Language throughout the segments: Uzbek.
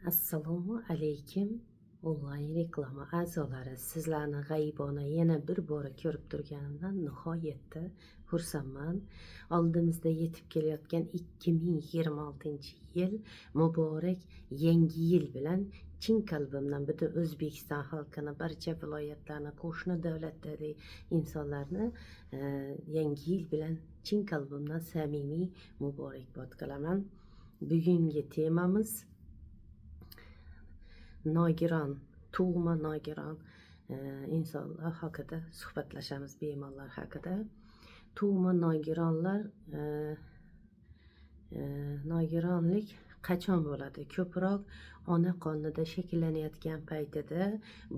Assalomu alaykum, onlayn reklama a'zolari. Sizlarni g'ayibona yana bir bora ko'rib turganimdan nihoyatda xursandman. Oldimizda yetib kelayotgan 2026 yil muborak yangi yil bilan chin qalbimdan butun O'zbekiston xalqini, barcha viloyatlarni, qo'shni davlatlardagi insonlarni yangi yil bilan chin qalbimdan samimiy muborakbod qilaman. Bugungi temamiz nogiron, tug'ma nogiron insonlar haqida suhbatlashamiz, bemorlar haqida. Tug'ma nogironlar, nogironlik qachon bo'ladi? Ko'proq ona qornida shakllanayotgan paytida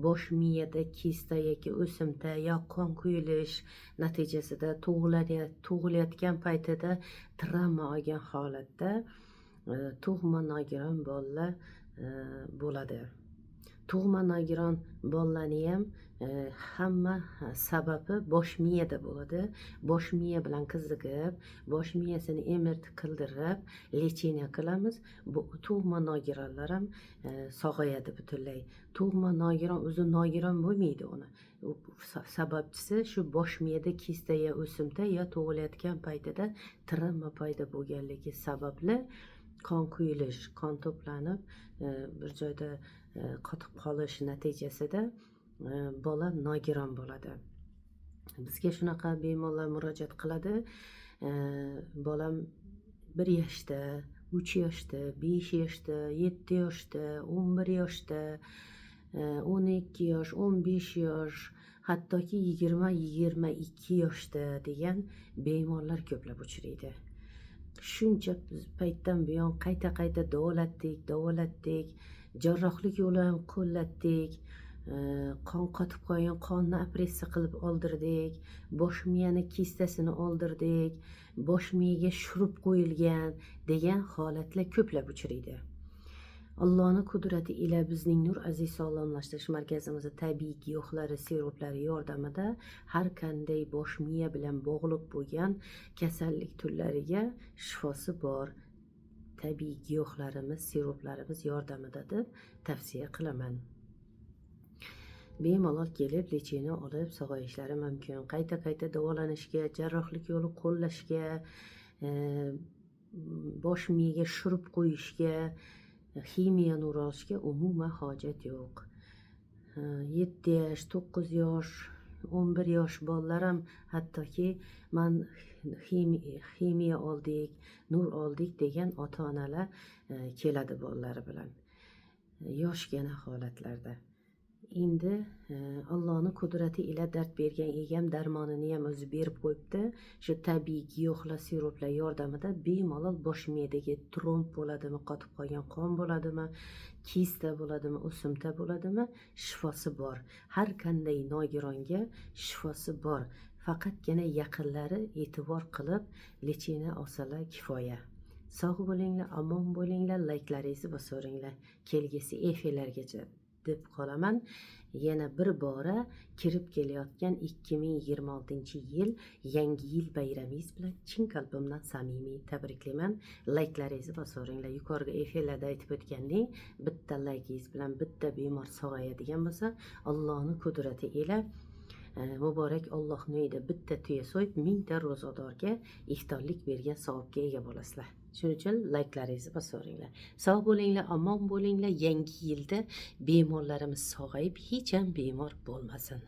bosh miyada kista yoki o'simta yo qon quyilish natijasida, tug'ilayotgan paytida travma olgan holatda tug'ma nogiron bolalar bo'ladi. Tug'ma nogiron bolalarni ham hamma sababi bosh miyada bo'ladi. Bosh miya bilan qiziqib, bosh miyasini MRT qildirib, лечение qilamiz. Bu tug'ma nogironlar ham sog'ayadi butunlay. Tug'ma nogiron o'zi nogiron bo'lmaydi. Uni sababchisi shu bosh miyada kista yo o'simta yo tug'ilayotgan paytida travma paydo bo'lganligi sababli qon quyilish, qon to'planib, bir joyda qotib qolish natijasida bola nogiron bo'ladi. Bizga shunaqa bemorlar murojaat qiladi: "Bolam 1 yoshda, 3 yoshda, 5 yoshda, 7 yoshda, 11 yoshda, 12 yosh, 15 yosh, hattoki 20, 22 yoshda" degan bemorlar ko'plab uchraydi. "Shuncha paytdan buyon qayta qayta davolatdik, davolatdik, jarrohlik yo'li ham qo'llatdik, qon qotib qolgan qonni operatsiya qilib oldirdik, bosh miyani kistasini oldirdik, bosh miyaga shurup qo'yilgan" degan holatlar ko'plab uchraydi. Allohni qudrati ila bizning Nur Aziz sog'lomlashtirish markazimizda tabiiy giyohlari, siroplari yordamida har qanday bosh miya bilan bog'liq bo'lgan kasallik turlariga shifosi bor tabiiy giyohlarimiz, siroplarimiz yordamida deb tavsiya qilaman. Bemalol kelib, лечение olib, sog'ayishlari mumkin. Qayta qayta davolanishga, jarrohlik yo'li qo'llashga, bosh miyaga shurup qo'yishga, ximiya nur olishga umuman hojat yo'q. 7 yosh, 9 yosh, 11 yosh bolalar ham hattoki "Man ximiya oldik, nur oldik" degan ota onalar keladi bolalari bilan yoshgina holatlarda. Endi Allohni qudrati ila dard bergan egam darmonini ham o'zi berib qo'yibdi. Shu tabiiy giyohlar, siroplar yordamida bemalol bosh miyadagi tromb bo'ladimi, qotib qolgan qon bo'ladimi, kista bo'ladimi, o'simta bo'ladimi, shifosi bor. Har qanday nogironga shifosi bor, faqatgina yaqinlari e'tibor qilib, лечение olsalar kifoya. Sog' bo'linglar, omon bo'linglar, layklaringizni bosaveringlar. Kelgusi efirlargacha deb qolaman. Yana bir bora kirib kelayotgan 2026 yil yangi yil bayramingiz bilan chin qalbimdan samimiy tabriklayman. Layklaringizni bosaveringlar. Yuqorgi efirlarda aytib o'tgandek, bitta laykingiz bilan bitta bemor sog'ayadigan bo'lsa, Allohni qudrati ila muborak Ollohni uyida bitta tuya so'yib, 1000 ta ro'zadorga iftorlik bergan savobga ega bo'lasizlar. Shuning uchun layklaringizni bosaveringlar. Sog' bo'linglar, omon bo'linglar. Yangi yilda bemorlarimiz sog'ayib, hech ham bemor bo'lmasin.